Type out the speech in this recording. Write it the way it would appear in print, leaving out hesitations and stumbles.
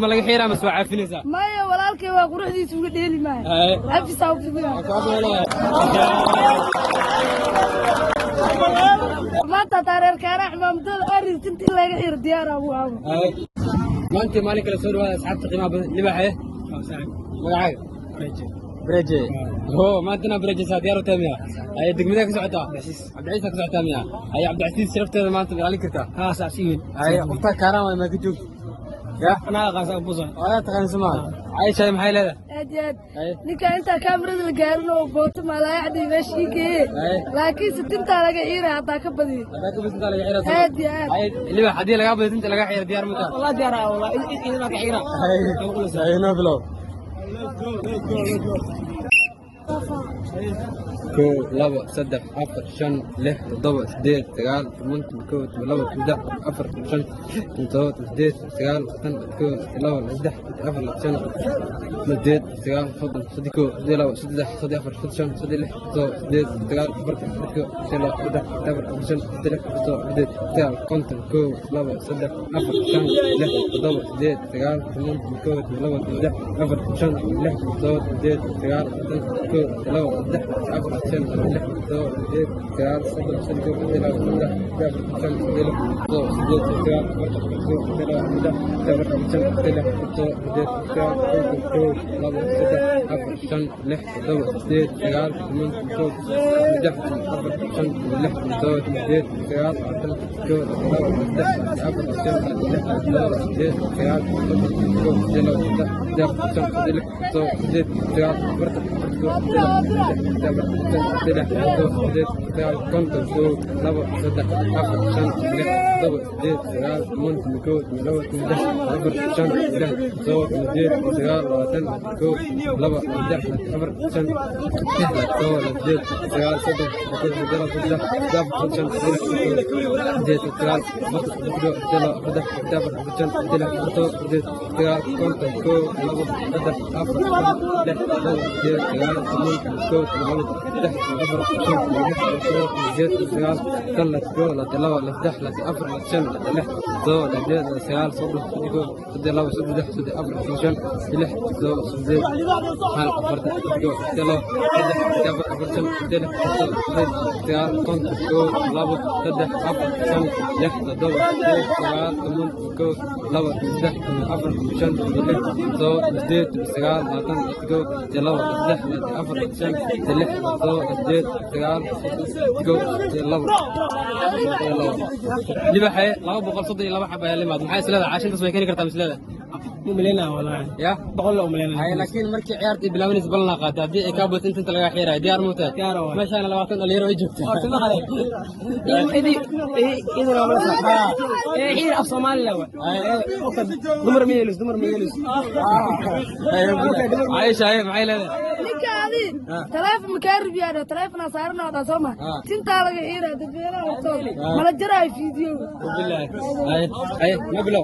Ma laga xiiraa mase waa caafinaysaa? Maya, walaalkay waa quruxdiisa uga dheeli maayo. Cafisaa u fidina. Maanta hataa reer Kaaraan ximaamadooda arin tinta in laga xiro diyaar abu abo. Maanta maalin kale soo dhawaada, asxaabta qiimaha badan. Libaxe, magacaaga? Breje. Ho, maantana breje saa diyaar u tahay miya? Ay, degmadee ka socotaa? Cabdicasiis ka socotaa miya? Ay, Cabdicasiis sharafteeda maanta ma ilaalin kartaa? Haa, sax si weyn. Ay, qoftaa Kaaraan waay, maa ka joogto ya? Anaa qaasa busa. Adaa taqaan soma? Caisha, maxay leedahay? Aad iyo aad. Ninka intaa kaamirada la gaarin oo booto maalaayacdii meesha ii geeye, laakiinse tintaa laga xiira hataa ka badiyo. Hadaa ka badiyo laga xiira. Aad iyo aad. Ay, libax, haddii lagaa badiyo tinta laga xiira, diyaar ma tahay? Wallah diyaar ah, wallah idin ka xiira. Ay, noo bilow. Kow, labo, saddex, afar, shan, lix, toddoba, sideed, sagaal, 10, 11, 12, saddex, afar, shan, toddoba, sideed, sagaal, tan, kow, labo, saddex, afar, shan, sideed, sagaal, 30, 31, 32, 33, 34, 35, 36, toddoba, sideed, sagaal, 40, 41, 42, saddex, afar, shan, lix, toddoba, sideed, sagaal, 50. Kow, labo, saddex, afar, shan, lix, toddoba, sideed, sagaal, 10, 11, 12, saddex, afar, shan, lix, toddoba, sideed, sagaal, tan, kow, labo, saddex, afar, shan, lix, toddoba, sideed, sagaal, 30, 31, 32, saddex, afar, shan, lix, toddoba, sideed, sagaal, 40, 41, 42, saddex, afar, shan, lix, toddoba, sideed, sagaal, 50. Kow, labo, saddex, afar, shan, lix, toddoba, sideed, sagaal, 10, kow, saddex, afar, shan, lix, toddoba, sideed, sagaal, 40, kow, labo, saddex, afar, shan, lix, toddoba, sideed, sagaal, 30, kow, labo, saddex, afar, shan, lix, toddoba, sideed, sagaal, 40, 41, 42, saddex, afar, shan, lix, toddoba, sideed, sagaal, 50. Kow, labo, saddex, afar, shan, lix, toddoba, sideed, sagaal, 10, kow, labo, saddex, afar, shan, lix, toddoba, sideed, sagaal, 20. Kow, labo, saddex, afar, shan, lix, toddoba, sideed, sagaal, 30, 32, saddex, afar, shan, lix, sideed, sagaal, 40, 42, saddex, afar, shan, lix, toddoba, sideed, sagaal, 50. Kow, labo, saddex, afar, shan, lix, toddoba, sideed, sagaal, 10, kow, labo, saddex, afar, shan, lix, toddoba, sideed, sagaal, tan, kow, labo, saddex, afar, shan, lix, toddoba, sideed, sagaal, 30, 31, 32, saddex, 34, shan, lix, toddoba, sideed, hal, 40, kow, labo, saddex, afar, afar, shan, lix, toddoba, sideed, sagaal, 50. Kow, labo, saddex, afar, shan, lix, toddoba, sideed, sagaal, 10, kow, labo, saddex, afar, shan, lix, toddoba, sideed, sagaal, 20, kow, labo, saddex, afar, shan, lix, toddoba, sideed, sagaal, 30, kow, labo. Libaxe, 232 xab ayaa limaad. Maxay isleedahay? Caashintaas way keeni kartaa misleeda? Umaleynaa wallahi. Ya. 100 la umaleynaa. Hay, laakiin markii ciyaartii bilaabanaysa ballan qaatay, haddii ay kaa badato inta lagaa xiirayo, diyaar ma tahay? Diyaar waay. Meeshaana 20 dhalinyaro ay joogtaa. Horta ma qale. Idi idin waa mala sax. Ee xiir af Soomaali la waa. Okay, dumar ma yeelis, dumar ma yeelis. Caisha, ay, maxay leedahay? Ninka adi taleefon makaa ribiyaa, taleefonaa saaran oo dhan soo ma tintaa laga xiira dadweynaha hortooda mala jaraayo fiidiyoga. Billahi, ay ay, ma bilow.